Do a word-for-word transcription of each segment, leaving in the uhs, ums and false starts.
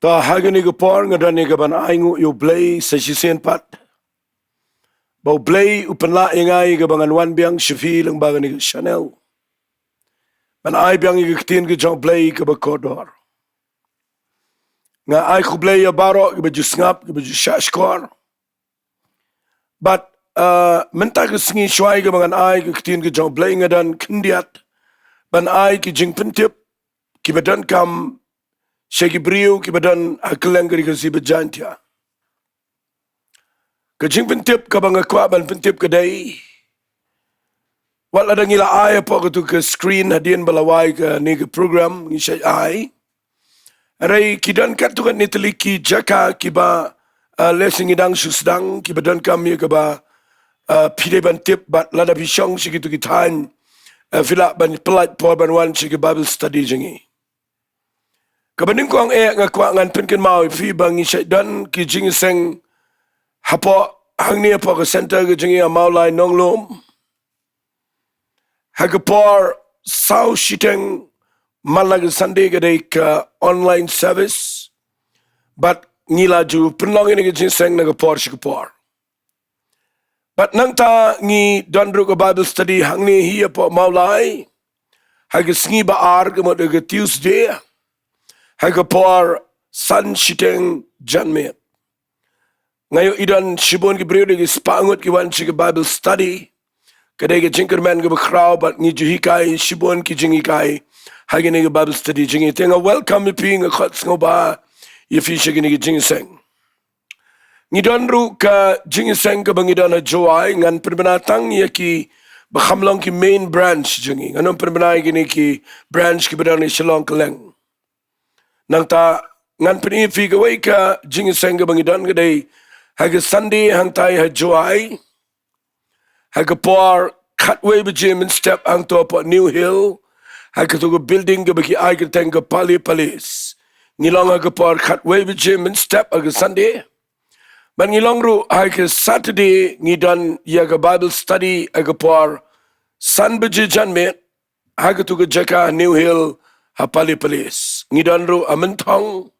Ta ha kane ka por nga don ïa ka ban ainguh ïa U Blei sa shisien pat, ba U Blei u pynlah ïa nga ïa ka ba ngan wan biang sha phi lyngba kane ka channel, ban ai biang ïa ka ktien ka jong U Blei kaba kordor. Nga ai khublei ïa baroh kiba ju sngap, kiba ju shahshkor. Bad, uh, mynta ka sngi shuwa ïa kaba ngan ai ka ktien ka jong U Blei, nga don khyndiat ban ai ki jingpyntip kiba donkam sha ki briew kiba don ha kylleng ka ri Khasi ba Jaintia. Ka jingpyntip kaba nga kwah ban pyntip ka dei, wat lada ngi la ai hapoh katu ka screen hadien ba la wai kane ka program, ngi shait ai. Hynrei ki don katto katne tylli ki jaka kiba, uh, lehse ngi dang shu sdang, kiba donkam ïa kaba, uh, phi dei ban tip, bad lada phi shong sha kitu ki thaiñ, uh, phi lah ban pyllait por ban wan sha ki Bible study jong ngi. Kaba nyngkong eh nga kwah ngan pynkynmaw ïa phi ba ngi shait don ki jingïaseng hapoh hangne hapoh ka center ka jong ngi ha Mawlai Nonglum ha ka por saw shiteng man la ka Sunday, ka dei ka online service. Bad ngi la ju pynlong ïa kane ka jingïaseng na ka por sha ka por. Bad nangta ngi don ruh ka Bible study hangne hi hapoh Mawlai ha ka sngi ba ar, ka mut ka Tuesday, ha ka por san shiteng janmiet. Nga ïohi don shibun ki briew, dei ki spah ngut ki wan sha ka Bible study. Ka dei ka jingkyrmen kaba khraw bad ngi ju hikai shibun ki jinghikai ha kane ka Bible study jong ngi. Te nga welcome ïa phi, nga khot sngewbha ïa phi sha kane ka jingïaseng. Ngi don ruh ka jingïaseng kaba ngi don ha Jowai, ngan pynbna tang ïa kiba kham long ki main branch jong ngi. Ngan ym pynbna ïa kine ki branch kiba don ha Shillong kylleng. Nangta ngan pyni ïa phi kawei ka jingïaseng kaba ngi don, ka dei ha ka Sunday hangtai ha Jowai, ha ka por khatwei baje mynstep hangto hapoh New Hill, ha katu ka building kaba ki ai kyrteng ka Pali Palace. Ngi long ha ka por khatwei baje mynstep ha ka Sunday. Bad ngi long ruh ha ka Saturday, ngi don ïa ka Bible study ha ka por san baje janmiet ha katu ka jaka New Hill ha Pali Palace. Ngi don ruh ha Mynthong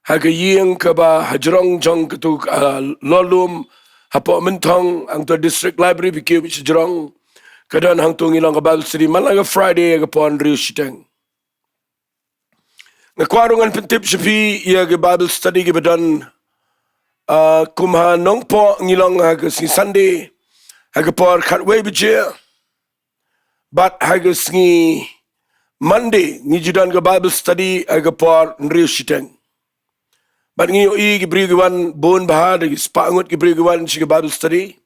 ha ka ïing kaba hajrong jong katu ka, ah, Lorlum hapoh Mynthong, hangto District Library, phi kiew shajrong. Ka don hangto, ngi long ka Bible study man la ka Friday ha ka por hynriew shiteng. Nga kwah ruh ngan pyntip sha phi ïa ka Bible study kaba don, ah, kum ha Nongpoh ngi long ha ka sngi Sunday ha ka por khatwei baje. Bad ha ka sngi Monday ngi ju don ka Bible study ha ka por hynriew shiteng. Bad ngi ïohi ki briew ki wan bun bha, da ki spah ngut ki briew ki wan sha ka Bible study,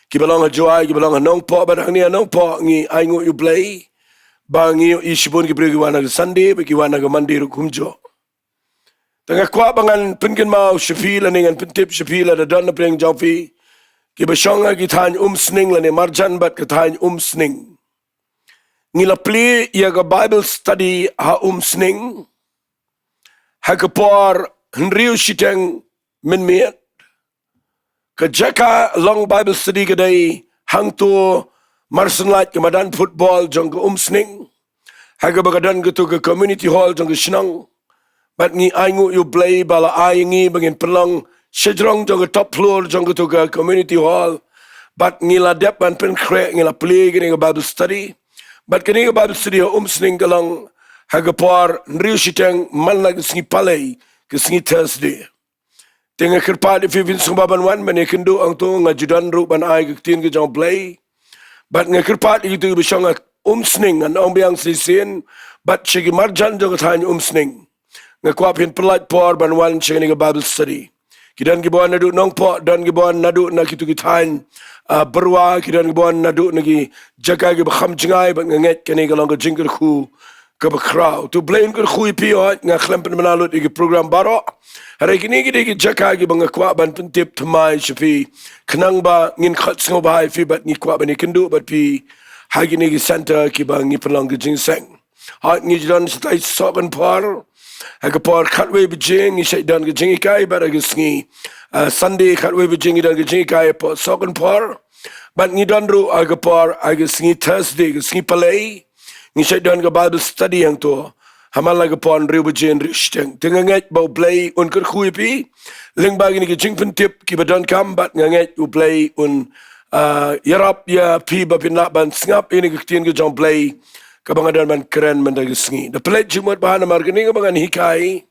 kiba long ha Jowai, kiba long ha Nongpoh. Bad hangne ha Nongpoh ngi ainguh ïa U Blei ba ngi ïohi shibun ki briew ki wan ha ka Sunday, bad ki wan ha ka Monday ruh kumjuh. Te nga kwah ba ngan pynkynmaw sha phi lane ngan pyntip sha phi, lada don na pdeng jong phi kiba shong ha ki thaiñ Umsning lane marjan bad ka thaiñ Umsning. Ngi la plie ïa ka Bible study ha Umsning ha ka por hynriew shiteng mynmiet. Ka jaka long Bible study ka dei hangto marsynlait ka madan football jong ka Umsning, ha kaba ka don katu ka community hall jong ka shnong. Bad ngi ainguh ïa U Blei ba la ai ïa ngi ba ngin pynlong shajrong jong ka top floor jong katu ka community hall. Bad ngi la dep ban pynkhreh, ngi la plie kane ka Bible study. Bad kane ka Bible study ha Umsning ka long ha ka por hynriew shiteng man la ka sngi Palei, ka sngi Thursday. Te nga kyrpad ïa phi, phin sngewbha ban wan ban ïakynduh hangto. Nga ju don ruh ban ai ka ktien ka jong U Blei. Bad nga kyrpad ïa kito kiba shong ha Umsning, ngan ong biang shisien, bad sha ki marjan jong ka thaiñ Umsning, nga kwah phin pyllait por ban wan sha kane ka Bible study. Ki don kiba wan naduh Nongpoh, don kiba wan naduh na kito ki thaiñ, ah, byrwa, ki don kiba wan naduh na ki jaka kiba kham jngai. Bad nga ngeit kane ka long ka jingkyrkhu kaba khraw. To, U Blei un kyrkhu ïa phi. Hooid, nga khlem pynbna lut ïa ki program baroh. Hynrei kine ki dei ki jaka kiba nga kwah ban pyntip thymmai sha phi, khnang ba ngin khot sngewbha ïa phi bad ngi kwah ban ïakynduh bad phi ha kine ki center kiba ngi pynlong ka jingïaseng. Hooid, ngi ju don shatai Sohkynphor ha ka por khatwei baje, ngi shait don ka jinghikai. Bad ha ka sngi, ah, Sunday khatwei baje ngi don ka jinghikai hapoh Sohkynphor. Bad ngi don ruh ha ka por, ha ka sngi Thursday, ka sngi Palei, ngi shait don ka Bible study hangto ha man la ka por hynriew baje hynriew shiteng. Te nga ngeit ba U Blei un kyrkhu ïa phi lyngba kine ki jingpyntip kiba donkam, bad nga ngeit U Blei un, ah, ïarap ïa phi ba phin lah ban sngap ïa kane ka ktien ka jong U Blei kaba nga don ban kren mynta ka sngi. Da pynleit jingmut bha namar kane kaba ngan hikai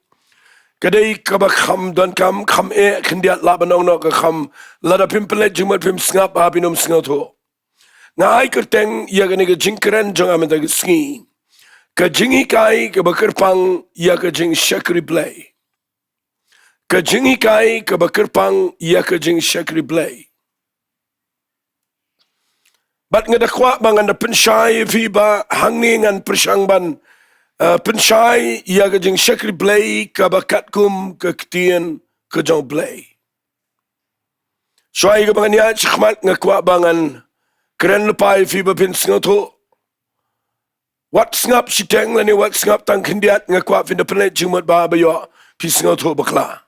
ka dei kaba kham donkam, kham eh khyndiat, lah ban ong noh ka kham, lada phim pynleit jingmut phim sngap bha phin ym sngewthuh. Nga ai kyrteng ïa kane ka jingkren jong nga mynta ka sngi: Ka jinghikai kaba kyrpang ïa ka jingshakri Blei. Ka jinghikai kaba kyrpang ïa ka jingshakri Blei. Bad nga da kwah ba ngan da pynshai ïa phi ba hangne ngan pyrshang ban, eh, pynshai ïa ka jingshakri Blei kaba katkum ka ktien ka jong U Blei. Shuwa ïa kaba ngan ïaid shakhmat nga kwah ba ngan kren lypa ïa phi ba phin sngewthuh. Wat sngap shiteng lane wat sngap tang khyndiat, nga kwah phin da pynleit jingmut bha ba ïoh phi sngewthuh bakla.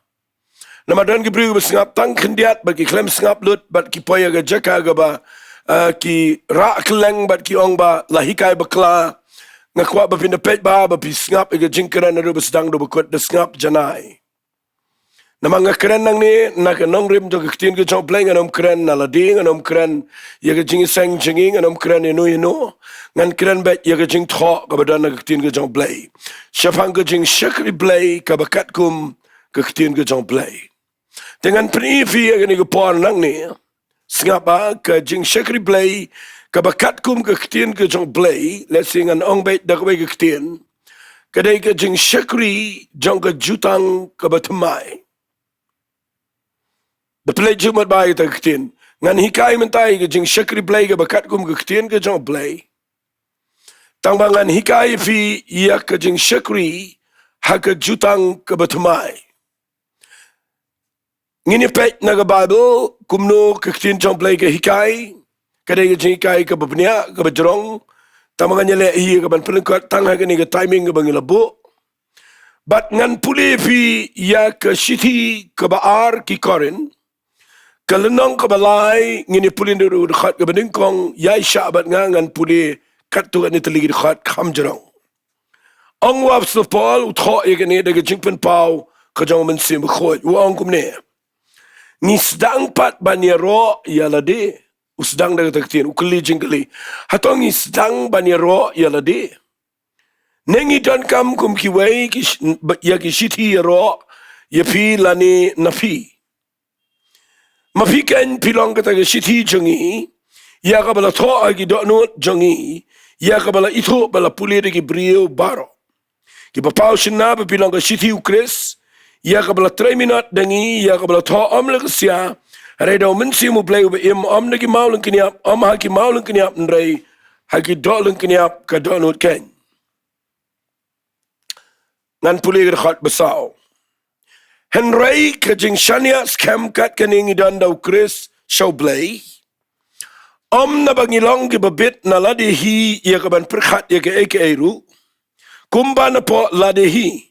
Namar don ki briew ba sngap tang khyndiat bad ki khlem sngap lut bad ki poi ha ka jaka kaba, eh, ki rah kylleng bad ki ong ba la hikai bakla. Nga kwah ba phin da peit bha ba phi sngap ïa ka jingkren naduh ba sdang haduh ba kut, da sngap janai. Namar nga kren nangne na ka nongrim jong ka ktien ka jong U Blei, ngan ym kren na lade, ngan ym kren ïa ka jingïaseng jong ngi, ngan ym kren ïano ïano. Ngan kren beit ïa ka jingthoh kaba don na ka ktien ka jong U Blei shaphang ka jingshakri Blei kaba katkum ka ktien ka jong U Blei. Te ngan pyni ïa phi ha kane ka por nangne. Sngap bha, ka jingshakri Blei kaba katkum ka ktien ka jong U Blei, lehse ngan ong beit da kawei ka ktien, ka dei ka jingshakri jong ka jutang kaba thymmai. Da pynleit jingmut bha ïa kata ka ktien. Ngan hikai mynta ïa ka jingshakri Blei kaba katkum ka ktien ka jong U Blei. Tang ba ngan hikai ïa phi ïa ka jingshakri ha ka jutang kaba thymmai. Ngin ïa peit na ka Baibl kumno ka ktien jong U Blei ka hikai. Ka dei ka jinghikai kaba bniah, kaba jrong. Tang ba ngan ïaleh hi ïa ka ban pynlyngkot tang ha kane ka timing kaba ngi la buh. Bad ngan pule ïa phi ïa ka shithi kaba ar ki Korinth, ka lynnong kaba lai, ngin ïa pule naduh ka dkhot kaba nyngkong, ïaishah bad nga, ngan pule katto katne tylli ki dkhot kham jrong. Ong u Apostol Paul, u thoh ïa kane da ka jingpynpaw ka jong U Mynsiem Bakhuid. U ong kumne: Ngi sdang pat ban ïaroh ïa lade? U sdang da kata ka ktien, u kylli jingkylli. Hato ngi sdang ban ïaroh ïa lade? Ne ngi donkam kum kiwei ki sh-, ïa ki shithi ïaroh ïa phi lane na phi? Ma phi keiñ phi long kata ka shithi jong ngi, ïa kaba la thoh ha ki dohnud jong ngi, ïa kaba la ithuh bad la pule da ki briew baroh. Kiba paw shynna ba phi long ka shithi U Khrist, ïa kaba la trei minot da ngi, ïa kaba la thoh ym la ka sia, hynrei da U Mynsiem U Blei uba im, ym da ki maw lyngkniap, ym ha ki maw lyngkniap, hynrei ha ki doh lyngkniap ka dohnud keiñ. Ngan pule ka dkhot ba saw. Hynrei ka jingshaniah skhem kat kane ngi don da U Khrist sha U Blei, ym naba ngi long kiba bit na lade hi ïa ka ban pyrkhat ïa kaei kaei ruh, kumba napoh lade hi.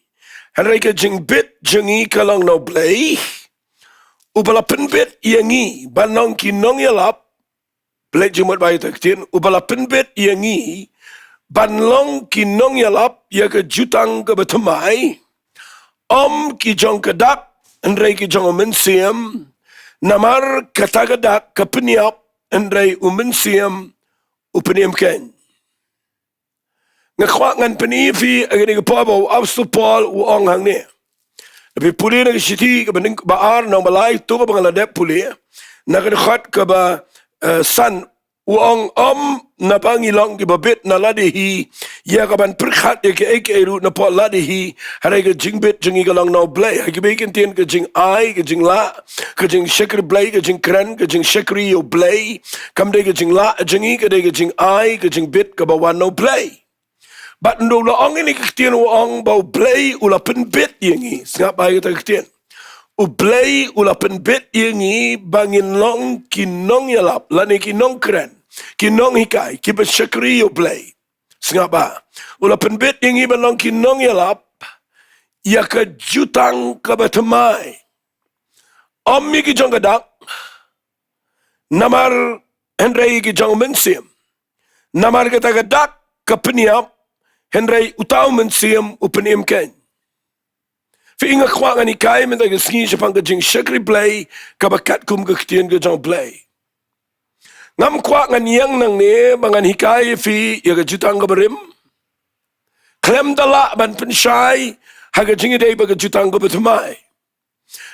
Hynrei ka jingbit jong ngi ka long na U Blei, uba la pynbit ïa ngi ban long ki nongïalap. Pynleit jingmut bha ïa kata ka ktien, uba la pynbit ïa ngi ban long ki nongïalap ïa ka jutang kaba thymmai, ym ki jong ka dak, hynrei ki jong U Mynsiem. Namar kata ka dak ka pynïap, hynrei U Mynsiem u pynim keiñ. Nga kwah ngan pyni ïa phi ha kane ka por ba u Apostol Paul u ong hangne. Lada phi pule na ka shithi kaba nyngkong, ba ar, nong ba lai, to kaba nga la dep pule, na ka dkhot kaba, eh, san, u ong, ym naba ngi long kiba bit na lade hi ïa ka ban pyrkhat ïa kaei kaei ruh napoh lade hi, hynrei ka jingbit jong ngi ka long na U Blei. Ha kiwei ki ktien, ka jingai, ka jinglah, ka jingshakri Blei, ka jingkren, ka jingshakri ïa U Blei, kam dei ka jinglah jong ngi, ka dei ka jingai, ka jingbit kaba wan na U Blei. Bad ynda u la ong ïa kane ka ktien u ong ba U Blei u la pynbit ïa ngi. Sngap bha ïa kata ka ktien. U Blei u la pynbit ïa ngi ba ngin long ki nongïalap lane ki nongkren, ki nonghikai, kiba shakri ïa U Blei. Sngap bha. U la pynbit ïa ngi ban long ki nongïalap ïa ka jutang kaba thymmai. Ym ïa ki jong ka dak, namar, hynrei ïa ki jong U Mynsiem. Namar kata ka dak ka pynïap, Hynrei uta u Mynsiem u pynim kein. Phi i, nga kwah ngan hikai mynta ka sngi shaphang ka jingshakri Blei kaba katkum ka ktien ka jong Blei. Ngam kwah ngan ïeng nangne ba ngan hikai ïa phi ïa ka jutang kaba rim, khlem da lah ban pynshai ha ka jingïadei bad ka jutang kaba thymmai.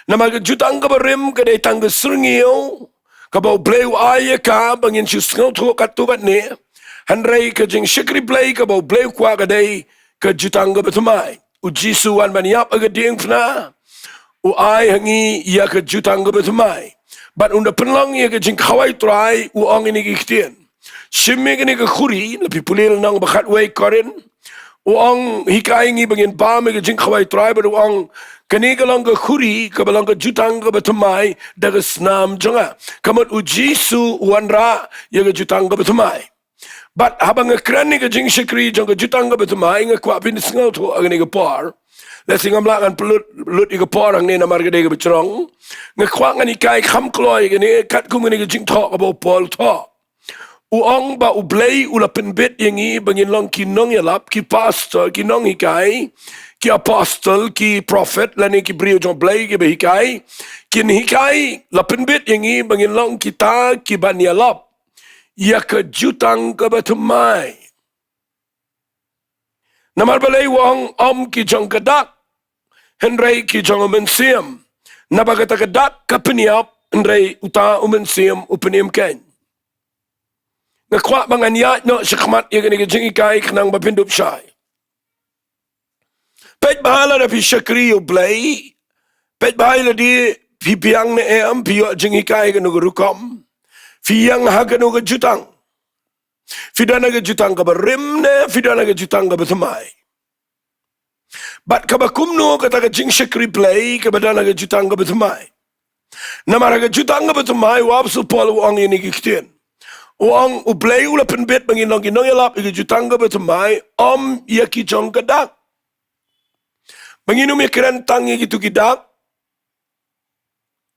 Namar ka jutang kaba rim ka dei tang ka syrngiew kaba U Blei u ai ïa ka ba ngin shu sngewthuh katto katne. Hynrei ka jingshakri Blei kaba U Blei u kwah ka dei ka jutang kaba thymmai. U Jisu u wan ban ïap ha ka diengphna, u ai ha ngi ïa ka jutang kaba thymmai. Bad un da pynlong ïa ka jingkhawai Trai, u ong ïa ngi ki ktien. Shim ïa kane ka khuri, la phi pule lynnong ba khatwei Korinth, u ong, hikai ngi ba ngin bam ïa ka jingkhawai Trai, bad u ong, kane ka long ka khuri kaba long ka jutang kaba thymmai da ka snam jong nga. Ka mut U Jisu u wanrah ïa ka jutang kaba thymmai. Bad haba nga kren ïa ka jingshakri jong ka jutang kaba thymmai, nga kwah phin sngewthuh ha kane ka por. Lehse ngam lah ngan pynlut lut ïa ka por hangne namar ka dei kaba jrong. Nga kwah ngan hikai kham kloi ïa kane, katkum kane ka jingthoh kaba u Paul u thoh. U ong ba U Blei u la pynbit ïa ngi ba ngin long ki nongïalap, ki pastor, ki nonghikai, ki apostle, ki prophet, lane ki briew jong U Blei kiba hikai. Kin hikai, la pynbit ïa ngi ba ngin long kita kiban ïalap ïa ka jutang kaba thymmai. Namar balei u ong, ym ki jong ka dak, hynrei ki jong u Mynsiem. Naba kata ka dak ka pynïap, hynrei uta u Mynsiem u pynim kein. Nga kwah ba ngan ïaid noh shakhmat ïa kane ka jinghikai khnang ba phin dup shai. Peit bha lada phi shakri ïa U Blei. Peit bha lada phi biang ne em, phi ïoh jinghikai kano ka rukom, phi ïeng ha kano ka jutang. Phi don ha ka jutang kaba rim ne phi don ha ka jutang kaba thymmai? Bad kaba kumno kata ka jingshakri Blei kaba don ha ka jutang kaba thymmai? Namar ha ka jutang kaba thymmai, u Apostol Paul u ong ïa ngi ki ktien. U ong, U Blei u la pynbit ba ngin long ki nongïalap ïa ka jutang kaba thymmai, ym ïa ki jong ka dak. Ba ngin ym ïakren tang ïa kito ki dak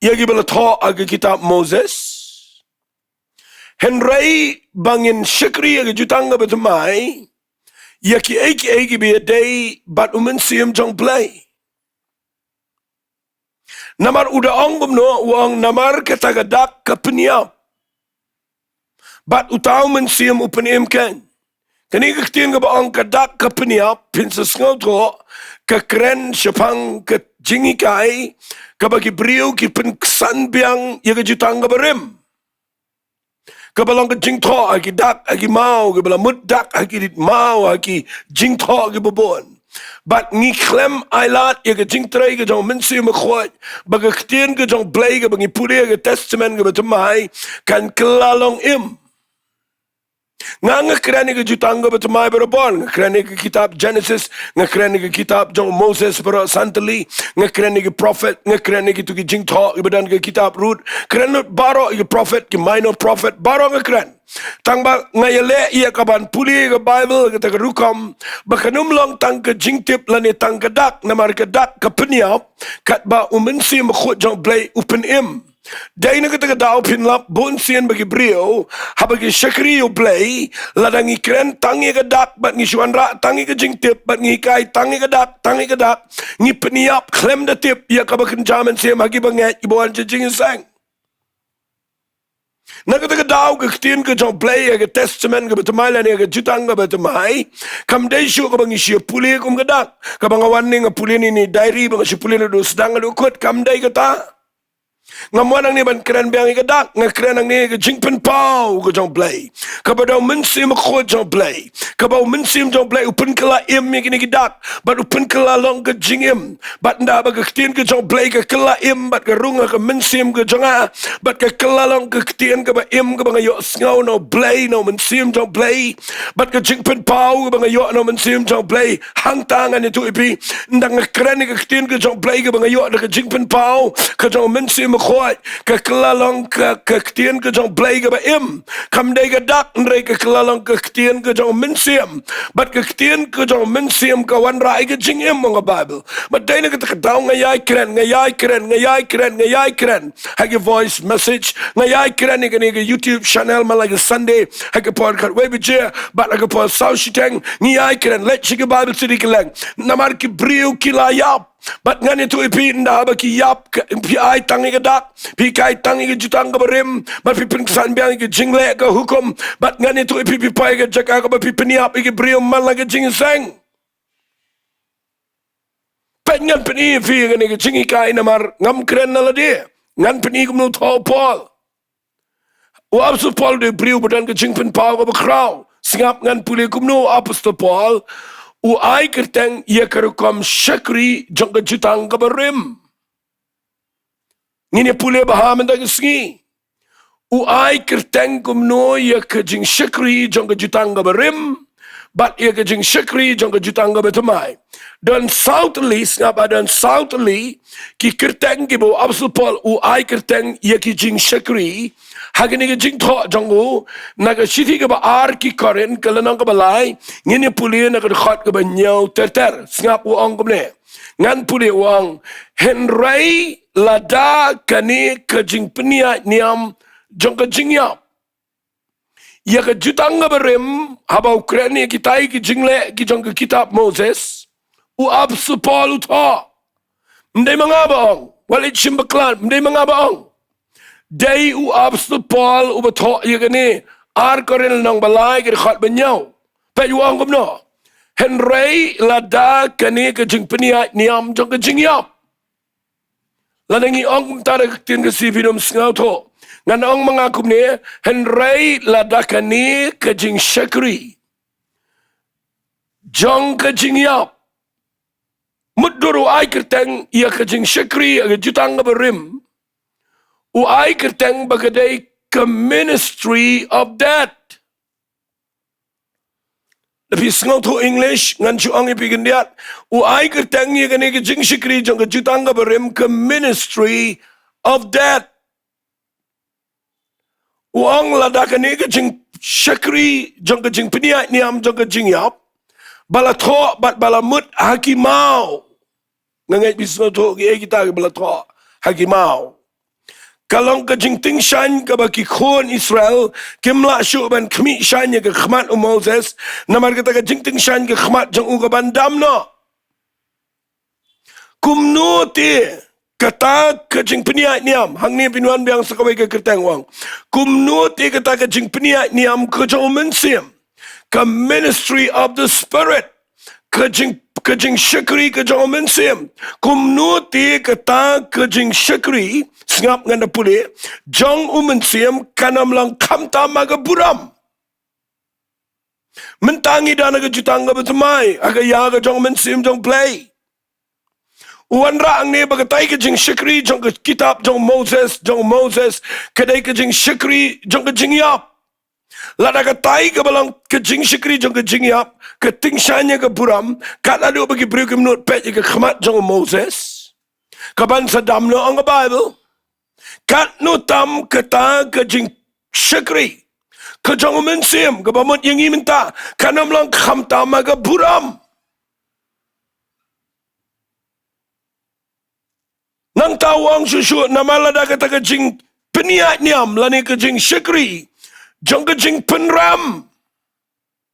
ïa kiba la thoh ha ka kitab Moses. Hynrei ba ngin shakri ïa ka jutang kaba thymmai ïa kiei kiei kiba ïadei bad u Mynsiem jong U Blei. Namar u da ong kumno, u ong namar kata ka dak ka pynïap, bad uta u Mynsiem u pynim kein. Kane ka ktien kaba ong ka dak ka pynïap, phin sa sngewthuh, ka kren shaphang ka jinghikai kaba ki briew ki pynksan biang ïa ka jutang kaba rim, kaba long ka jingthoh ha ki dak, ha ki maw, kaba la mut dak ha ki maw, ha ki jingthoh kiba bun. Bad ngi khlem ailad ïa ka jingtrei ka jong u Mynsiem Bakhuid ba ka ktien ka jong U Blei kaba ngi pule ha ka Testament kaba thymmai kan kylla long im. Nga, nga kren ïa ka jutang kaba thymmai barabor. Nga kren ïa ka kitab Genesis, nga kren ïa ka kitab jong u Moses baroh san tylli, nga kren ïa ki prophet, nga kren ïa kito ki jingthoh kiba don ha ka kitab Ruth, kren lut baroh ïa ki prophet, ki minor prophet, baroh nga kren. Tangba nga ïaleh ïa kaban pule ïa ka Baibl ha kata ka rukom ba kan ym long tang ka jingtip lane tang ka dak, namar ka dak ka pynïap, katba u Mynsiem Bakhuid jong U Blei u pynim. Dei na kata ka daw phin lap bun sien ba ki briew, haba ki shakri ïa U Blei, lada ngi kren tang ïa ka dak bad ngi shu wanrah tang ïa ka jingtip bad ngi hikai tang ïa ka dak, tang ïa ka dak, ngi pynïap khlem da tip ïa kaba kynja mynsiem ha kiba ngeit, kiba wan sha jingïaseng. Na kata ka daw ka ktien ka jong U Blei ha ka Testament kaba thymmai lane ha ka jutang kaba thymmai kam dei shuh kaba ngi shu pule kum ka dak. Kaba nga wan ne nga pule ne ïa ine i diary, ba nga shu pule naduh sdang haduh kut, kam dei kata. Ngam wan hangne ban kren biang ïa ka dak, nga kren hangne ïa ka jingpynpaw ka jong U Blei, kaba da u Mynsiem Bakhuid jong U Blei, kaba u Mynsiem jong U Blei u pynkylla im ïa kine ki dak bad u pynkylla long ka jingim. Bad ynda ba ka ktien ka jong U Blei ka kylla im bad ka rung ha ka mynsiem ka jong nga, bad ka kylla long ka ktien kaba im kaba nga ïohsngew na U Blei, na u Mynsiem jong U Blei, bad ka jingpynpaw kaba nga ïoh na u Mynsiem jong U Blei, hangta ngan ïathuh ïa phi, ynda nga kren ïa ka ktien ka jong U Blei kaba nga ïoh da ka jingpynpaw ka jong u Mynsiem Bakhuid, ka kylla long ka, ka ktien ka jong Blei kaba im. Kam dei ka dak, hynrei ka kylla long ka ktien ka jong u Mynsiem. Bad ka ktien ka jong u Mynsiem ka wanrah ïa ka jingim, ong ka Baibl. Bad dei na kata ka daw nga ïai kren, nga ïai kren, nga ïai kren, nga ïai kren ha ki voice message, nga ïai kren ïa kane ka YouTube channel man la ka Sunday ha ka por khatwei baje bad ha ka por saw shiteng. Ngi ïai kren, leit sha ka Bible study kylleng. Namar ki briew ki la ïap. Bad ngan ïathuh ïa phi, ynda haba ki ïap, ka, phi ai tang ïa ka dak, phi kai tang ïa ka jutang kaba rim, bad phi pynksan biang ïa ka jingleh ka hukum. Bad ngan ïathuh ïa phi, phi poi ha ka jaka kaba phi pynïap ïa ki briew man la ka jingïaseng. Peit, ngan pyni ïa phi ïa kane ka jinghikai, namar ngam kren na lade. Ngan pyni kumno thoh u Paul. U Apostol Paul u dei u briew ba don ka jingpynpaw kaba khraw. Sngap, ngan pule kumno u Apostol Paul u ai kyrteng ïa ka rukom shakri jong ka jutang kaba rim. Ngin ïa pule bha mynta ka sngi. U ai kyrteng kumno ïa ka jingshakri jong ka jutang kaba rim bad ïa ka jingshakri jong ka jutang kaba thymmai. Don saw tylli, sngap, don saw tylli ki kyrteng kiba u Apostol Paul u ai kyrteng ïa ki jingshakri ha kane ka jingthoh jong u na ka shithi kaba ar ki Korinth, ka lynnong kaba lai, ngin ïa pule na ka dkhot kaba hynñiew ter ter. Sngap, u ong kumne. Ngan pule, u ong: Hynrei lada kane ka jingpynïaid niam jong ka jingïap ïa ka jutang kaba rim, haba u kren ïa kitai ki jingleh ki jong ka kitab Moses, u Apostol Paul u thoh. Ym dei ma nga ba ong. Wat leit shim bakla, ym dei ma nga ba ong. Dei u Apostol Paul uba thoh ïa kane. Ar Korinth lynnong ba lai, ka dkhot ba hynñiew. Peit, u ong kumno: Hynrei lada kane ka jingpynïaid niam jong ka jingïap. Lada ngi ong kumta da ka ktien Khasi, phin ym sngewthuh. Ngan ong ma nga kumne: Hynrei lada kane ka jingshakri jong ka jingïap. Mutdur u ai kyrteng ïa ka jingshakri ïa ka jutang kaba rim, u ai kyrteng ba ka dei ka ministry of death. Lada phi sngewthuh English, ngan shu ong ïa phi khyndiat. U ai kyrteng ïa kane ka jingshakri jong ka jutang kaba rim ka ministry of death. U ong lada kane ka jingshakri jong ka jingpynïaid niam jong ka jingïap ba la thoh bad ba la mut ha ki maw. Nga ngeit phi sngewthuh kiei kita kiba la thoh ha ki maw. Ka long ka jingtyngshaiñ kaba ki khun Israel kim lah shuh ban khmih shaiñ ïa ka khmat u Moses, namar kata ka jingtyngshaiñ ka khmat jong u ka ban dam noh. Kumno te kata ka jingpynïaid niam, hangne phin wan biang sa kawei ka kyrteng, u ong. Kumno te kata ka jingpynïaid niam ka jong u Mynsiem, ka ministry of the Spirit, ka jing, ka jingshakri ka jong u Mynsiem. Kumno te kata ka jingshakri, sngap, ngan da pule, jong u Mynsiem kan ym long khamtam ha ka burom. Mynta ngi don ha ka jutang kaba thymmai ha ka ïa ka jong u Mynsiem jong u Blei. U wanrah hangne ba katai ka jingshakri jong ka kitab jong Moses, jong Moses, ka dei ka jingshakri jong ka jingïap. Lada katai kaba long ka jingshakri jong ka jingïap ka tyngshaiñ ïa ka burom, kat haduh ba ki briew kim nud peit ïa ka khmat jong u Moses, ka ban sa dam noh, ong ka Baibl. Katno tam kata ka jingshakri ka jong u Mynsiem kaba mut ïa ngi mynta, kan ym long khamtam ha ka burom. Nangta u ong shuh shuh, namar lada kata ka jingpynïaid niam lane ka jingshakri jong ka jingpynrem.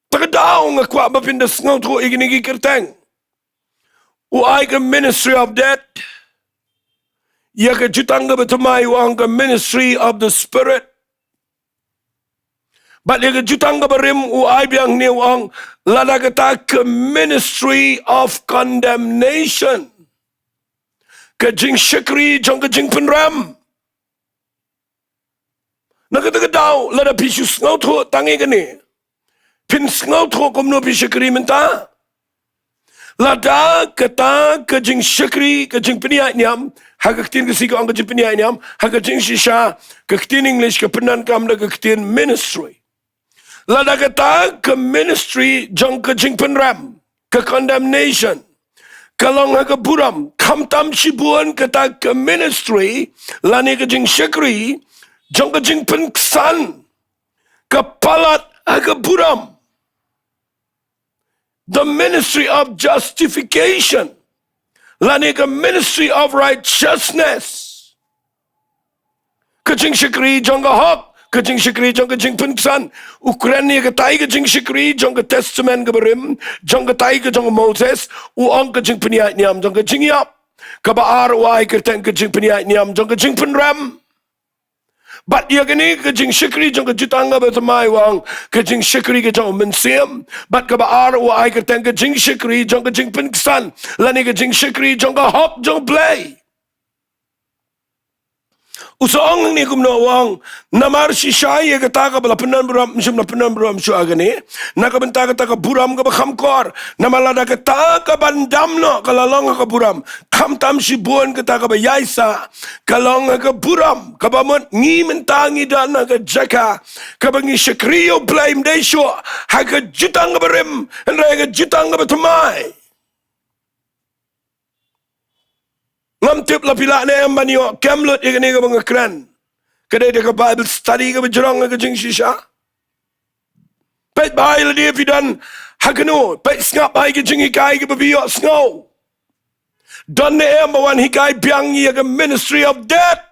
Ta ka daw nga kwah ba phin da sngewthuh ïa kine ki kyrteng. U ai ka ministry of death. Ïa ka jutang kaba thymmai u ong ka ministry of the Spirit. Bad ïa ka jutang kaba rim u ai biang hangne, u ong lada kata ka ministry of condemnation, ka jingshakri jong ka jingpynrem. Na kata ka daw lada phi shu sngewthuh tang ïa kane, phin sngewthuh kumno phi shakri mynta. Lada kata ka jingshakri, ka jingpynïaid niam, ha ka ktien Khasi ka ong ka jingpynïaid niam, ha ka jingshisha ka ktien English ka pyndonkam da ka ktien ministry. Lada kata ka ministry jong ka jingpynrem, ka condemnation, ka long ha ka burom. Khamtam shibun kata ka ministry lane ka jingshakri jong ka jingpynksan ka palat ha ka burom. The ministry of justification lane ka ministry of righteousness. Ka jingshakri jong ka hok, ka jingshakri jong ka jingpynksan. U kren ïa katai ka jingshakri jong ka Testament kaba rim, jong katai ka jong Moses, u ong ka jingpynïaid niam jong ka jingïap. Kaba ar u ai kyrteng ka jingpynïaid niam jong ka jingpynrem. Bad ïa kane ka jingshakri jong ka jutang kaba thymmai u ong ka jingshakri ka jong u mynsiem. Bad kaba ar u ai kyrteng ka jingshakri jong ka jingpynksan lane ka jingshakri jong ka hok jong Blei. U sa ong hangne kumno u ong, namar shisha ïa kata kaba la pynbun burom, shym la pynbun burom shuh ha kane, na ka bynta kata ka burom kaba kham kor, namar lada kata kaban dam noh ka la long ha ka burom, khamtam shibun kata kaba ïaisah ka long ha ka burom, kaba mut ngi mynta ngi don ha ka jaka kaba ngi shakri ïa u Blei ym dei shuh ha ka jutang kaba rim, hynrei ha ka jutang kaba thymmai. Ngam tip la phi lah ne em ban ïoh kem lut ïa kane kaba nga kren. Ka dei da ka Bible study kaba jrong ha ka jingshisha. Peit bha ïa lade phi don ha kano, peit sngap bha ïa ka jinghikai kaba phi ïoh sngew. Don ne em ba wan hikai biang ïa ka ministry of death.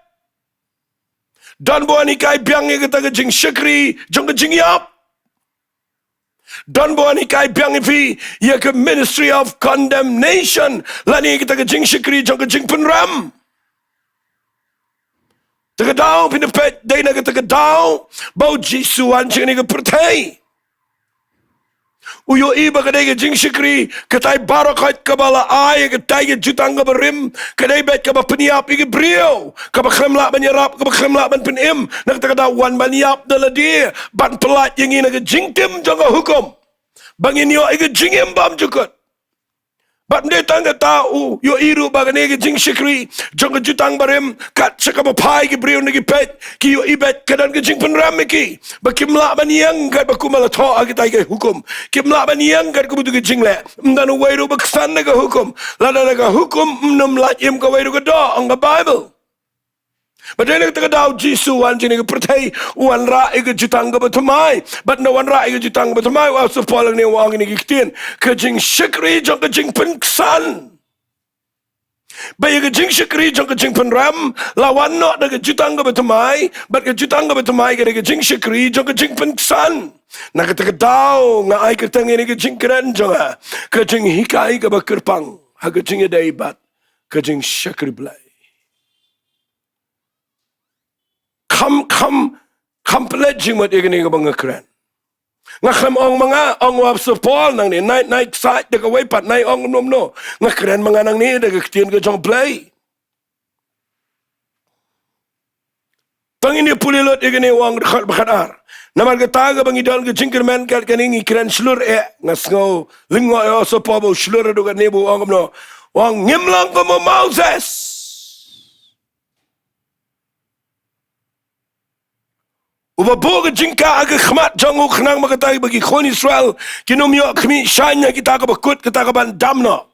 Don ba wan hikai biang ïa kata ka jingshakri jong ka jingïap. Don ba wan hikai biang ïa phi ïa ka ministry of condemnation lane ïa kata ka jingshakri jong ka jingpynrem. Te ka daw phin peit dei na kata ka daw ba u Jisu u wan sha kane ka pyrthei. U ïohi ba ka dei ka jingshakri, katai baroh kaba la ai ïa katai ka jutang kaba rim, ka dei beit kaba pynïap ïa ki briew, kaba khlem lah ban ïarap, kaba khlem lah ban pynim, na kata ka daw u wan ban ïap da lade, ban pyllait ïa ngi na ka jingtim jong ka hukum. Ba ngin ïoh ïa ka jingim bymjukut. Bad ym dei tang kata, u ïohi ruh ba kane ka jingshakri jong ka jutang barim, kat sha kaba phai ki briew na ki peit, ki ïohi beit ka don ka jingpynrem ïa ki. Ba kim lah ban ïeng katba kumba la thoh ha kitai ki hukum. Kim lah ban ïeng katkum uto ki jingleh. Ym don uwei ruh ba ksan na ka hukum. Lada na ka hukum ym nym lait im kawei ruh ka doh, ong ka Bible. Bad dei na kata ka daw u Jisu u wan sha kane ka pyrthei, u wanrah ïa ka jutang kaba thymmai. Bad ynda u wanrah ïa ka jutang kaba thymmai, u Apostol Paul hangne u ong kine ki ktien, ka jingshakri jong ka jingpynksan. Ba ïa ka jingshakri jong ka jingpynrem la wan noh da ka jutang kaba thymmai, bad ka jutang kaba thymmai ka dei ka jingshakri jong ka jingpynksan. Na kata ka daw nga ai kyrteng ïa kane ka jingkren jong nga, ka jinghikai kaba kyrpang ha ka jingïadei bad ka jingshakri Blei. Kham, kham, kham pynleit jingmut ïa kane kaba nga kren. Nga khlem ong ma nga, ong u Apostol Paul nangne, nai, nai ksaid da kawei pat, nai ong kumno kumno. Nga kren ma nga nangne da ka ktien ka jong Blei. Tang ngin ïa pule lut ïa kane u ong dkhot ba khatar. Namar kata kaba ngi don ka jingkyrmen kat kane ngi kren shlur eh, nga sngew lyngngoh ïa u Apostol Paul ba u shlur haduh katne ba u ong kumno. U ong ngim long kum u Moses. Uba buh ka jingkah ha ka khmat jong u khnang ba katai ba ki khun Israel kin ym ïoh khmih shaiñ ha kita kiba kut, kita kiban dam noh.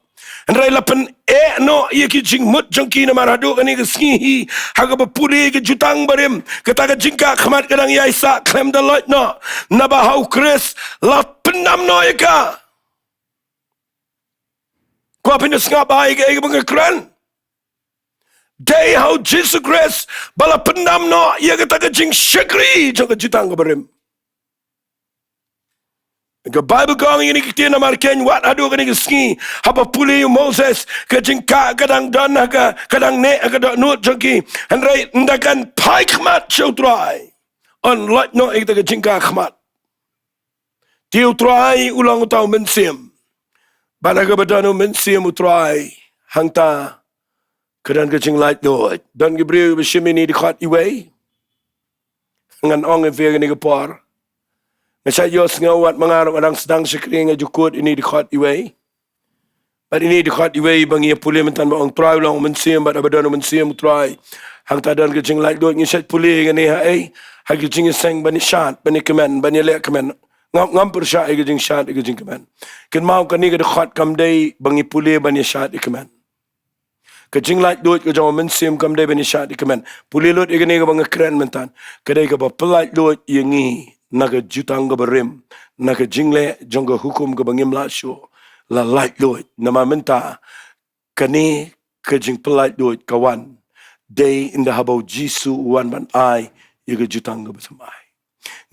Hynrei la pyneh noh ïa ki jingmut jong ki namar haduh kane ka sngi hi ha kaba pule ka jutang barim, kata ka jingkah khmat ka dang ïaisah khlem da loit noh. Naba ha u Khrist la pyndam noh ïa ka. Kwah phin da sngap bha ïa kaei kaba nga kren. Dei ha u Jisu Khrist ba la pyndam noh ïa kata ka jingshakri jong ka jutang kaba rim. Ka Baibl ka ong ïa kine ki ktien, namar keiñ wat haduh kane ka sngi haba pule ïa u Moses ka jingkah ka dang don ha ka, ka dang neh ha ka dohnud jong ki. Hynrei ynda kan phai khmat sha u Trai, yn loit noh ïa kata ka jingkah khmat. Te u Trai u long uta u Mynsiem. Bad ha kaba don u Mynsiem u Trai, hangta ka don ka jinglaitluid. Don ki briew ba shim ine i dkhot iwei. Ngan ong ïa phi ha kane ka por, nga shait ïohsngew wat ma nga ruh nga dang sdang shakri, nga ju kut ine i dkhot iwei. Bad ine i dkhot iwei ba ngi ïa pule mynta ba ong Trai u long u Mynsiem, bad haba don u Mynsiem u Trai, hangta don ka jinglaitluid. Ngi shait pule ïa kane ha ei, ha ka jingïaseng ban ïashad, ban ïakmen, ban ïaleh kmen. Ngam, ngam pyrshah ïa ka jingshad ïa ka jingkmen. Kynmaw, kane ka dkhot kam dei ba ngi pule ban ïa shad ïa kmen. Ka jinglaitluid ka jong u Mynsiem kam dei ban ïa shad ïa kmen. Pule lut ïa kane kaba nga kren mynta. Ka dei kaba pyllaitluid ïa ngi na ka jutang kaba rim, na ka jingleh jong ka hukum kaba ngim lah shuh la laitluid. Namar mynta kane ka jingpyllaitluid ka wan dei ynda haba u Jisu u wan ban ai ïa ka jutang kaba thymmai.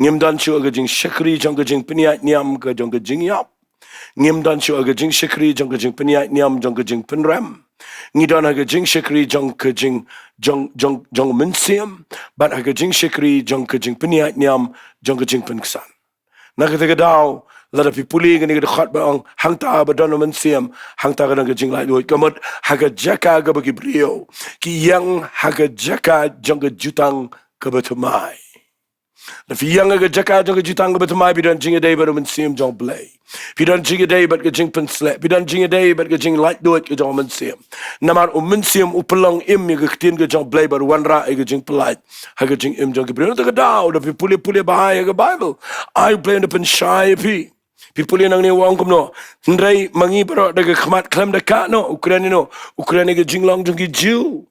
Ngim don shuh ha ka jingshakri jong ka jingpynïaid niam ka jong ka jingïap. Ngim don shuh ha ka jingshakri jong ka jingpynïaid niam jong ka jingpynrem. Ngi don ha ka jingshakri jong ka jing, jong, jong, jong u Mynsiem, bad ha ka jingshakri jong ka jingpynïaid niam jong ka jingpynksan. Na kata ka daw, lada phi pule kane ka dkhot ba ong, hangta ba don u Mynsiem, hangta ka don ka jinglaitluid. Ka mut ha ka jaka kaba ki briew ki ïeng ha ka jaka jong ka jutang kaba thymmai. Lada phi ïeng ha ka jaka jong ka jutang kaba thymmai, phi don jingïadei bad u Mynsiem jong u Blei. Phi don jingïadei bad ka jingpynsleh. Phi don jingïadei bad ka jinglaitluid ka jong u Mynsiem. Namar u Mynsiem u pynlong im ïa ka ktien ka jong u Blei bad u wanrah ïa ka jingpyllait ha ka jingim jong ki briew. Na kata ka daw, lada phi pule, pule bha ïa ka Baibl, ai u Blei un da pynshai ïa phi. Phi pule nangne u ong kumno: Hynrei ma ngi baroh da ka khmat khlem da kahno. U kren ïano? U kren ïa ka jinglong jong ki Jiw.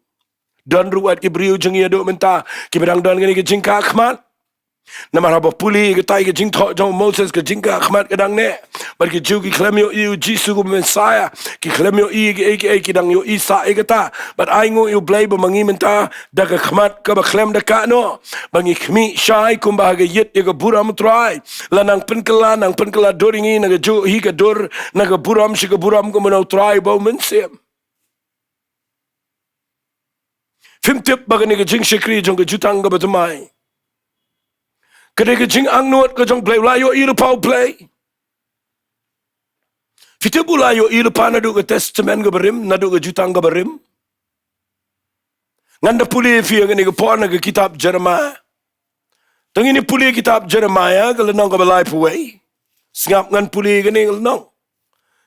Don ruh wat ki briew jong ngi haduh mynta kiba dang don kane ka jingkah khmat. Namar haba pule ïa katai ka jingthoh jong u Moses, ka jingkah khmat ka dang neh. Bad ki Jiw ki khlem ïohi ïa u Jisu kum u Messaïah. Ki khlem ïohi ïa kiei kiei, ki dang ïohi sah ïa kata. Bad ai nguh ïa u Blei ba ma ngi mynta da ka khmat kaba khlem da kahno ba ngi khmih shai kumba ha ka ïit ïa ka burom u Trai. La nang pynkylla, nang pynkylla dur ïa ngi na kajuh hi ka dur, na ka burom sha ka burom, kumno u Trai ba u Mynsiem. Phim tip ba kane ka jingshakri jong ka jutang kaba thymmai ka dei ka jingangnud ka jong u Blei? U la ïohi lypa u Blei? Phi tip u la ïohi lypa naduh ka Testament kaba rim, naduh ka jutang kaba rim? Ngan da pule ïa phi ha kane ka por na ka kitab Jeremiah. To ngin ïa pule kitab Jeremiah ka lynnong kaba laiphew wei. Sngap, ngan pule kane ka lynnong.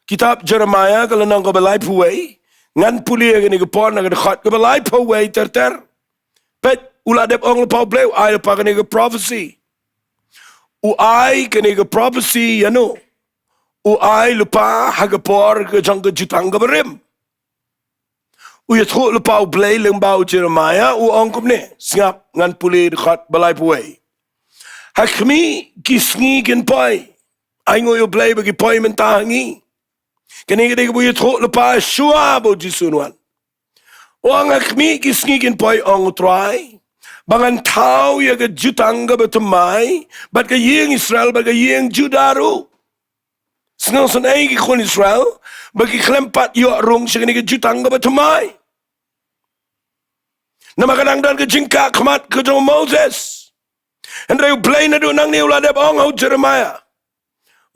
Kitab Jeremiah ka lynnong kaba laiphew wei. Ngan pule ha kane ka por na ka dkhot kaba laiphew wei ter ter. Peit, u la dep ong lypa u Blei, u ai lypa kane ka prophecy. U ai kane ka prophecy ïano? U ai lypa ha ka por ka jong ka jutang kaba rim. U ïathuh lypa u Blei lyngba u Jeremiah, u ong kumne. Sngap, ngan pule dkhot ba laiphew wei. Ha khmih ki sngi kin poi. Ai nguh ïa u Blei ba ki poi mynta ha ngi. Kane ka dei kaba u ïathuh lypa shuwa ba u Jisu un wan. U ong, ha khmih ki sngi kin poi, ong u Trai, ba ngan thaw ïa ka jutang kaba thymmai bad ka ïing Israel bad ka ïing Judah ruh. Sngewsynei ki khun Israel ba ki khlem pat ïoh rung sha kane ka jutang kaba thymmai. Namar ka dang don ka jingkah khmat ka jong u Moses. Hynrei u Blei naduh nangne u la dep ong ha u Jeremiah.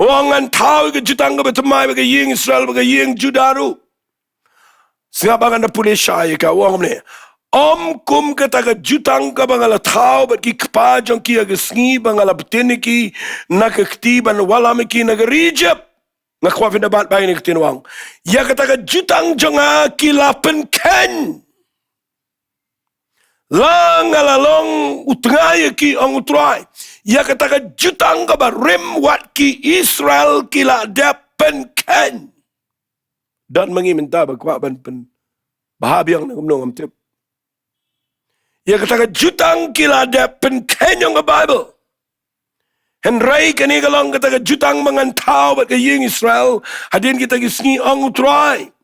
U ong, ngan thaw ïa ka jutang kaba thymmai bad ka ïing Israel bad ka ïing Judah ruh. Sngap, ba ngan da pule shai ïa ka, u ong kumne. Ym kum kata ka jutang kaba nga la thaw bad ki kpa jong ki ha ka sngi ba nga la btin ïa ki na ka kti ban wallam ïa ki na ka ri Ijipt. Nga kwah phin da bat ba ïa kane ka ktien, u ong, ïa kata ka jutang jong nga ki la pynkheiñ. La nga la long u tnga ïa ki, ong u Trai. Ïa kata ka jutang kaba rim wat ki Israel ki la dep pynkheiñ. Don ma ngi mynta ba kwah ban pynbha biang ne kumno ngam tip. Ïa kata ka jutang ki la dep pynkheiñ, ong ka Baibl. Hynrei kane ka long kata ka jutang ba ngan thaw bad ka ïing Israel hadien kita ki sngi, ong u Trai.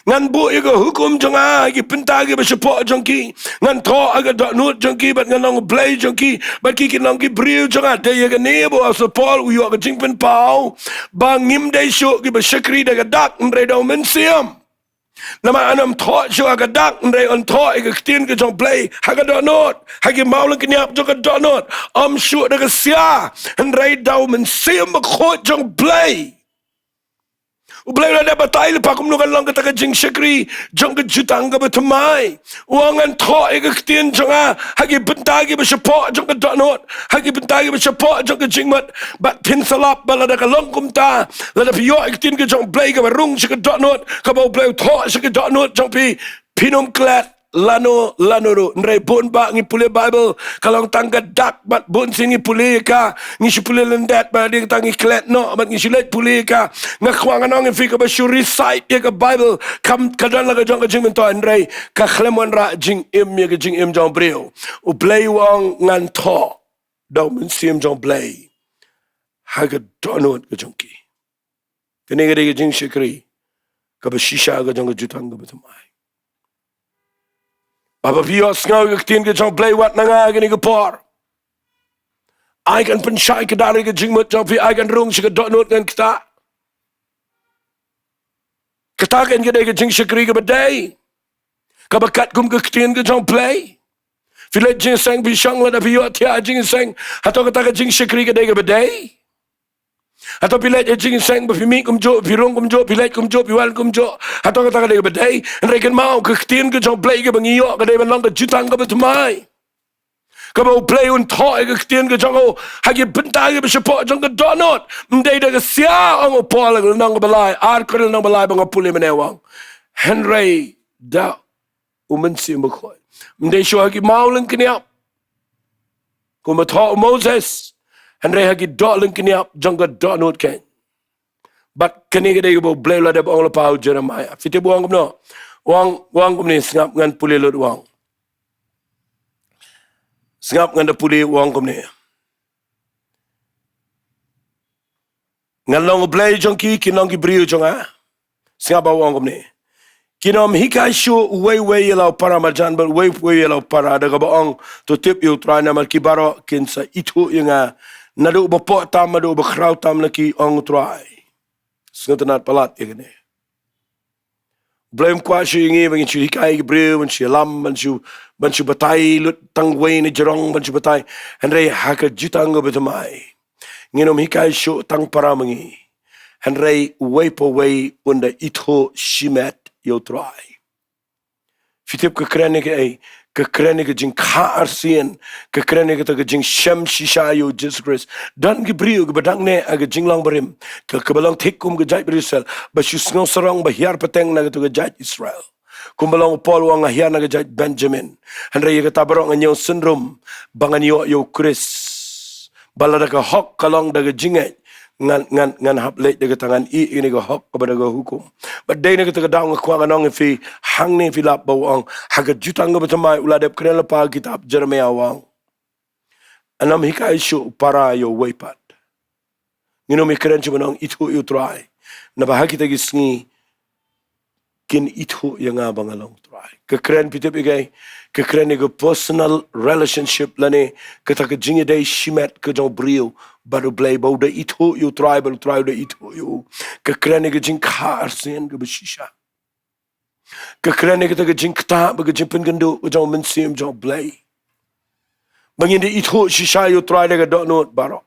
Ngan buh ïa ka hukum jong nga ha ki bynta kiba shapoh jong ki. Ngan thoh ha ka dohnud jong ki bad ngan long u Blei jong ki, bad ki kin long ki briew jong nga. Dei ïa kane ba u Apostol Paul u ïoh ka jingpynpaw ba ngim dei shuh kiba shakri da ka dak, hynrei da u Mynsiem. Namar un ym thoh shuh ha ka dak, hynrei un thoh ïa ka ktien ka jong u Blei ha ka dohnud, ha ki mawlyngkniap jong ka dohnud. Ym shuh da ka sia, hynrei da u Mynsiem Bakhuid jong u Blei. U Blei u la dep batai lypa kumno kan long kata ka jingshakri jong ka jutang kaba thymmai. U ong, ngan thoh ïa ka ktien jong nga ha ki bynta kiba shapoh jong ka dohnud, ha ki bynta kiba shapoh jong ka jingmut. Bad phin sa lap ba lada ka long kumta, lada phi ïoh ïa ka ktien ka jong u Blei kaba rung sha ka dohnud, kaba u Blei u thoh sha ka dohnud jong phi, phin ym klet lano lano ruh. Hynrei bun ba ngi pule Bible ka long tang ka dak, bad bun sien ngi pule ka, ngi shu pule lyndet, bad hadien kata ngi klet noh, bad ngi shu leit pule ka. Nga kwah ngan ong ïa phi, kaba shu recite ïa ka Bible kam, ka don la ka jong ka jingmyntoi, hynrei ka khlem wanrah jingim ïa ka jingim jong briew. U Blei u ong, ngan thoh da u Mynsiem jong U Blei ha ka dohnud ka jong ki. Kane ka dei ka jingshakri kaba shisha ka jong ka jutang kaba thymmai. Haba phi ïohsngew ïa ka ktien ka jong U Blei wat na nga ha kane ka por, ai kan pynshai kdar ïa ka jingmut jong phi, ai kan rung sha ka dohnud ngan ktah. Kata kan ka dei ka jingshakri kaba dei, kaba katkum ka ktien ka jong U Blei. Phi leit jingïaseng, phi shong, lada phi ïohthiah jingïaseng, hato kata ka jingshakri ka dei kaba dei? Hato phi leit ha jingïaseng ba phi mih kumjuh, phi rung kumjuh, phi leit kumjuh, phi wan kumjuh, hato kata ka dei kaba dei? Hynrei kynmaw, ka ktien ka jong U Blei kaba ngi ïoh ka dei ban long ka jutang kaba thymmai, kaba U Blei un thoh ïa ka ktien ka jong u ha ki bynta kiba shapoh jong ka dohnud. Ym dei da ka sia, ong u Paul ha ka lynnong kaba lai, ar Korinth lynnong ba lai ba nga pule mynne, u ong, hynrei da u Mynsiem Bakhuid. Ym dei shuh ha ki maw lyngkniap kumba thoh u Moses, hynrei ha ki doh lyngkniap jong ka dohnud keiñ. Bad kane ka dei kaba U Blei u la dep ong lypa ha u Jeremiah. Phi tip u ong kumno? U ong, u ong kumne, sngap ngan pule lut, u ong. Sngap, ngan da pule, u ong kumne. Ngan long U Blei jong ki, kin long ki briew jong nga. Sngap ba u ong kumne. Kin ym hikai shuh uwei uwei ïa la u para marjan bad uwei uwei ïa la u para, da kaba ong, to tip ïa U Trai, namar ki baroh kin sa ithuh ïa nga, naduh uba poh tam haduh uba khraw tam na ki, ong U Trai. Sngewtynnad palat ïa kane. U Blei um kwah shuh ïa ngi ba ngin shu hikai ïa ki briew ban shu ïalam, ban shu, ban shu batai lut tang uwei na jrong, ban shu batai. Hynrei ha ka jutang kaba thymmai, ngin ym hikai shuh tang para ma ngi, hynrei uwei pa uwei un da ithuh shimet ïa U Trai. Phi tip ka kren ïa kaei? Ka kren ïa ka jingkha arsien, ka kren ïa kata ka jingshem shisha ïa U Jisu Khrist. Don ki briew kiba dang neh ha ka jinglong barim, ka, kaba long thik kum ka jaid Israel, ba shu sngew sarong, ba hiar pateng na kato ka jaid Israel. Kumba long u Paul, u ong, nga hiar na ka jaid Benjamin, hynrei ïa kata baroh nga ñiew synrum ba ngan ïoh ïa U Khrist. Ba lada ka hok ka long da ka jingngeit, ngan, ngan, ngan hap leit da kata, ngan ïeh ïa kane ka hok kaba da ka hukum. Bad dei na kata ka daw nga kwah ngan ong ïa phi, hangne phi lap ba u ong, ha ka jutang kaba thymmai u la dep kren lypa ha ka kitab Jeremiah, u ong, yn ym hikai shuh u para ïa uwei pat. Ngin ym ïakren shuh ban ong ithuh ïa U Trai, naba ha kita ki sngi kin ithuh ïa nga ba nga long U Trai. Ka kren, phi tip ïa kaei? Ka kren ïa ka personal relationship lane kata ka jingïadei shimet ka jong u briew bad U Blei, ba u da ithuh ïa U Trai bad U Trai u da ithuh ïa u. Ka kren ïa ka jingkha arsien kaba shisha. Ka kren ïa kata ka jingktah bad ka jingpynkynduh ka jong u Mynsiem jong U Blei, ba ngin da ithuh shisha ïa U Trai da ka dohnud baroh.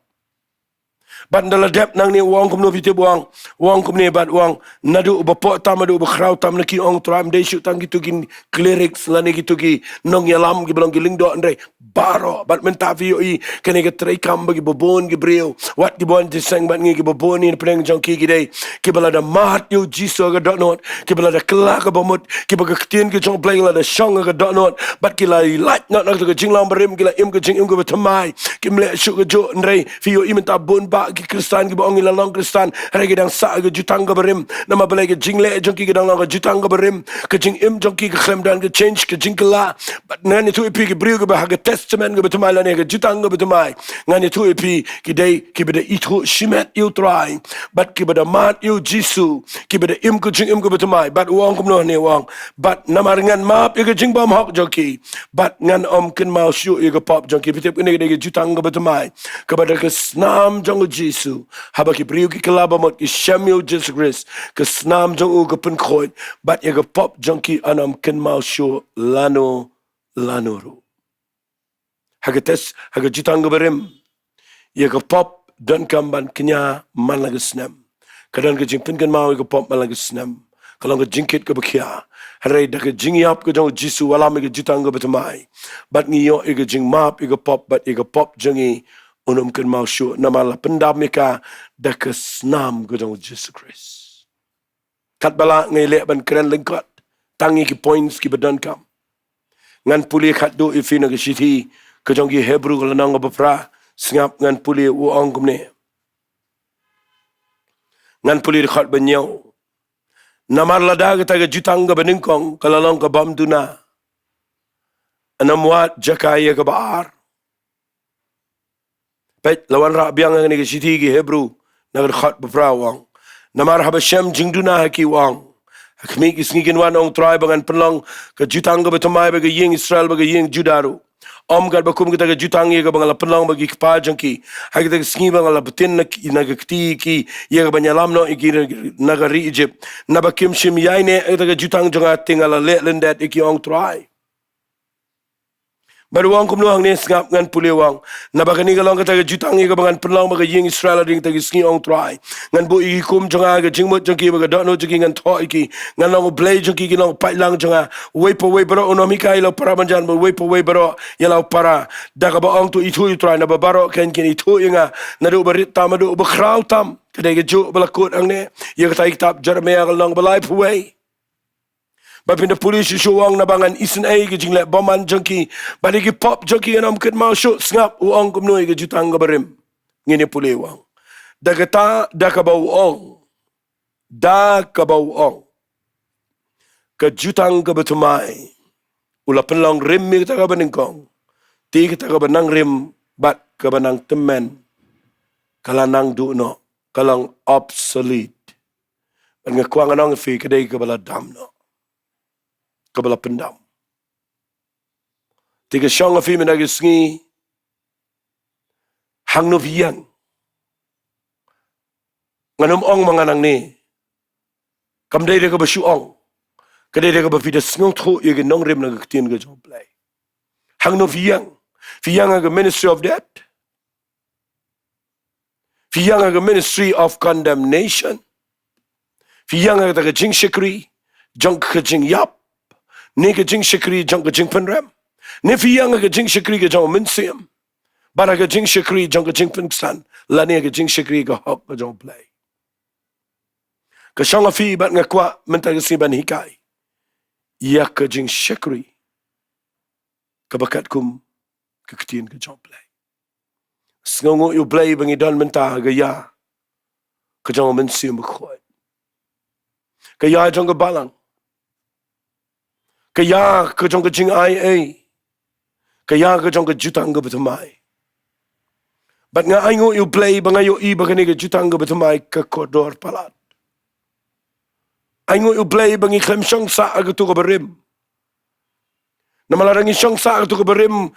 Bad ynda la dep nangne, u ong kumno, phi tip, u ong, u ong kumne, bad u ong, naduh uba poh tam haduh uba khraw tam na ki, ong U Trai, ym dei shuh tang kito ki clerics lane kito ki nongïalam kiba long ki lyngdoh, hynrei baroh. Bad mynta phi ïohi kane ka treikam ba kiba bun ki briew, wat kiba wan jingïaseng bad ngi, kiba bun na pdeng jong ki ki dei kiba la da mad ïa U Jisu ha ka dohnud, kiba la da kylla kaba mut, kiba ka ktien ka jong U Blei la da shong ha ka dohnud, bad ki la lait noh na kata ka jinglong barim, ki la im ka jingim kaba thymmai, kim leh shuh kajuh. Hynrei phi ïohi mynta bun bah ki Khristan kiba ong ngi la long Khristan, hynrei ki dang sah ha ka jutang kaba rim. Namar balei? Ka jingleh jong ki ka dang long ka jutang kaba rim. Ka jingim jong ki ka khlem don ka change, ka jingkylla. Bad ngan ïathuh ïa phi, ki briew kiba ha ka testament kaba thymmai lane ka jutang kaba thymmai, ngan ïathuh ïa phi, ki dei kiba da ithuh shimet ïa U Trai, bad kiba da mad ïa U Jisu, kiba da im ka jingim kaba thymmai. Bad u ong kumno hangne, u ong, bad namar ngan map ïa ka jingbymhok jong ki, bad ngan ym kynmaw shuh ïa ka pop jong ki. Phi tip, kane ka dei ka jutang kaba thymmai, kaba da ka snam jong U Jisu, haba ki briew ki kylla ba mut, ki shem ïa U Jisu Khrist, ka snam jong u ka pynkhuid, bad ïa ka pop jong ki yn ym kynmaw shuh lano lano ruh. Ha ka tes, ha ka jutang kaba rim, ïa ka pop donkam ban kñia man la ka snem. Ka don ka jingpynkynmaw ïa ka pop man la ka snem. Ka long ka jingkit kaba khia. Hynrei da ka jingïap ka jong U Jisu, wallam ïa ka jutang kaba thymmai, bad ngi ïoh ïa ka jingmap ïa ka pop, bad ïa ka pop jong ngi un ym kynmaw shuh, namar la pyndam ïa ka da ka snam ka jong U Jisu Khrist. Katba lah ngi leh ban kren lyngkot tang ïa ki points kiba donkam. Ngan pule khatduh ïa phi na ka shithi ka jong ki Hebru ka lynnong kaba phra. Sngap, ngan pule, u ong kumne. Ngan pule dkhot ba hynñiew. Namar lada kata ka jutang kaba nyngkong ka la long ka bym duna, ym wad jaka ïa kaba ar. Peit, la wanrah biang ha kane ka shithi ki Hebru na ka dkhot ba phra, u ong. Namar haba shem jingduna ha ki, u ong, ha khmih ki sngi kin wan, ong Trai, ba ngan pynlong ka jutang kaba thymmai bad ka ïing Israel bad ka ïing Judah ruh, ym katba kum kata ka jutang ïa kaba nga la pynlong bad ki kpa jong ki ha kata ka sngi ba nga la btin na ki, na ka kti ïa ki, ïa kaban ïalam noh ïa ki na ka ri Ijipt. Naba kim shym ïaineh ïa kata ka jutang jong nga, te nga la leh lyndet ïa ki, ong Trai. Bad u ong kumno hangne? Sngap, ngan pule, u ong. Naba kane ka long kata ka jutang ïa kaba ngan pynlong bad ka ïing Israel hadien kata ka sngi, ong Trai. Ngan buh ïa ki kum jong nga ha ka jingmut jong ki, bad ka dohnud jong ki ngan thoh ïa ki. Ngan long U Blei jong ki, kin long u paidlang jong nga. Uwei pa uwei baroh un ym hikai ïa la u para ban jan, bad uwei pa uwei baroh ïa la u para, da kaba ong, To ithuh ïa U Trai, naba baroh kein kin ithuh ïa nga, naduh uba rit tam haduh uba khraw tam. Ka dei kajuh ba la kut hangne ïa katai ka kitab Jeremaïa ka lynnong ba laiphew wei. Ba phin da pule shuh shuh, u ong, naba ngan isynei ïa ka jingleh bymman jong ki, bad ïa ki pop jong ki ngan ym kynmaw shuh. Sngap, u ong kumno ïa ka jutang kaba rim. Ngin ïa pule, u ong. Da kata, da kaba u ong, da kaba u ong, ka jutang kaba thymmai u la pynlong rim ïa kata kaba nyngkong, te kata kaba nang rim bad kaba nang tymmen ka la nang duh noh, ka long obsolete. Bad nga kwah ngan ong ïa phi, ka dei kaba la dam noh, kaba la pyndam. Te ka shong ha phi mynta ka sngi, hangno phi ïeng. Ngan ym ong ma nga nangne. Kam dei da kaba shu ong. Ka dei da kaba phi da sngewthuh ïa ka nongrim na ka ktien ka jong U Blei. Hangno phi ïeng. Phi ïeng ha ka ministry of death. Phi ïeng ha ka ministry of condemnation. Phi ïeng ha kata ka jingshakri jong ka jingïap, ne ka jingshakri jong ka jingpynrem, ne phi ïeng ha ka jingshakri ka jong u Mynsiem, bad ha ka jingshakri jong ka jingpynksan, lane ha ka jingshakri ka hok ka jong U Blei. Ka shong ha phi bad nga kwah mynta ka sngi ban hikai ïa ka jingshakri kaba katkum ka ktien ka jong U Blei. Sngewnguh ïa U Blei ba ngi don mynta ha ka ïa ka jong u Mynsiem Bakhuid. Ka ïa jong ka balang. Ka ïa ka jong ka jingai ei. Ka ïa ka jong ka jutang kaba thymmai. Bad nga ainguh ïa U Blei ba nga ïohi ba kane ka jutang kaba thymmai ka kordor palat. Ainguh ïa U Blei ba ngi khlem shong sah ha kato kaba rim. Namar lada ngi shong sah ha kato kaba rim,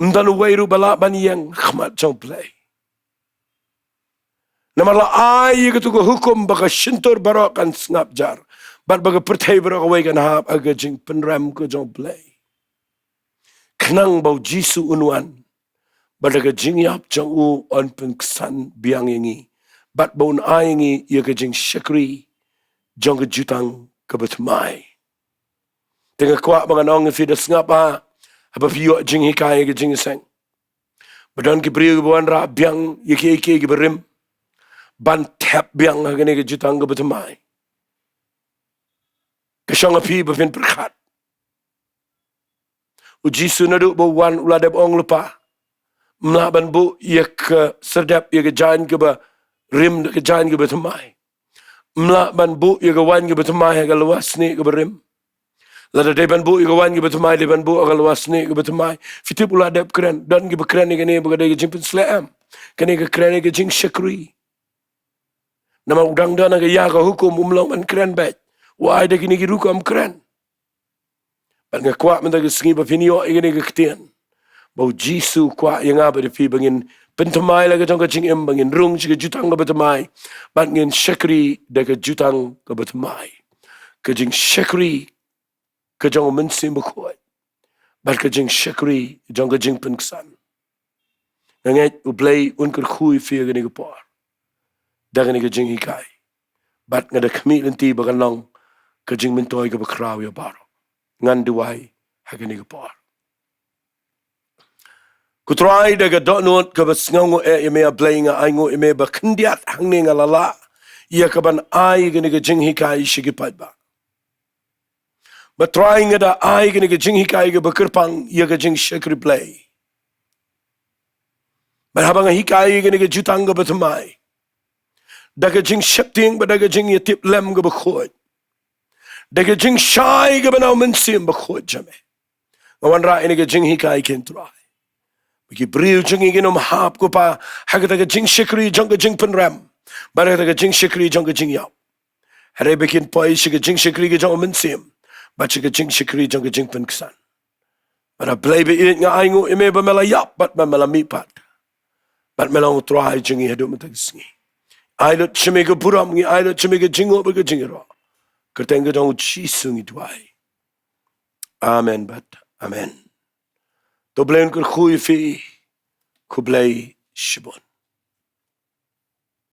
ym don uwei ruh ba lah ban ïeng ha khmat jong U Blei. Namar la ai ïa kato ka hukum ba ka shyntur baroh kan sngap jar, bad ba ka pyrthei baroh kawei kan hap ha ka jingpynrem ka jong U Blei. Khnang ba U Jisu un wan, bad da ka jingïap jong u un pynksan biang ïa ngi, bad ba un ai ïa ngi ïa ka jingshakri jong ka jutang kaba thymmai. Te nga kwah ba ngan ong ïa phi, da sngap ha, haba phi ïoh jinghikai ha ka jingïaseng, ba don ki briew kiba wanrah biang ïa kiei kiei kiba rim ban thep biang ha kane ka jutang kaba thymmai. Ka shong ha phi ba phin pyrkhat. U Jisu naduh ba u wan u la dep ong lypa, ym lah ban buh ïa ka syrdep, ïa ka jaiñ kaba rim da ka jaiñ kaba thymmai. Ym lah ban buh ïa ka waiñ kaba thymmai ha ka lywa snieh kaba rim. Lada dei ban buh ïa ka waiñ kaba thymmai, dei ban buh ha ka lywa snieh kaba thymmai. Phi tip u la dep kren, don kiba kren ïa kane ba ka dei ka jingpynsleh, em? Kane ka kren ïa ka jingshakri. Namar u dang don ha ka ïa ka hukum, um long ban kren beit. U ai da kine ki rukom kren. Bad nga kwah mynta ka sngi ba phin ïoh ïa kane ka ktien, ba U Jisu u kwah ïa nga bad ïa phi ba ngin pynthymmai la ka jong ka jingim, ba ngin rung sha ka jutang kaba thymmai, bad ngin shakri da ka jutang kaba thymmai. Ka jingshakri ka jong u Mynsiem Bakhuid, bad ka jingshakri jong ka jingpynksan. Nga ngeit U Blei un kyrkhu ïa phi ha kane ka por da kane ka jinghikai. Bad nga da khmih lynti ba kan long ka jingmyntoi kaba khraw ïa baroh. Ngan duwai ha kane ka por. Ko Trai, da ka dohnud kaba sngewnguh eh ïa me, A Blei, nga ainguh ïa me ba khyndiat hangne nga la lah ïa kaban ai kane ka jinghikai sha ki paidbah. Ba Trai nga da ai kane ka jinghikai kaba kyrpang ïa ka jingshakri Blei. Bad haba nga hikai ïa kane ka jutang kaba thymmai, da ka jingsheptieng bad da ka jingïatiplem kaba khuid, da ka jingshai kaba na u Mynsiem Bakhuid jong me, nga wanrah ïa kane ka jinghikai kein Trai, ba ki briew jong ngi kin ym hap, ko Pa, ha kata ka jingshakri jong ka jingpynrem bad ha kata ka jingshakri jong ka jingïap. Hynrei ba kin poi sha ka jingshakri ka jong u Mynsiem bad sha ka jingshakri jong ka jingpynksan. Bad A Blei ba ïeit, nga ainguh ïa me ba me la ïap bad ba me la mihpat bad me long u Trai jong ngi haduh mynta ka sngi. Ai lut sha me ka burom, ngi ai lut sha me ka jingnguh bad ka jingïaroh. Kyrteng ka jong u Jisu ngi duwai. Amen bad amen. To Blei un kyrkhu ïa phi. Khublei shibun.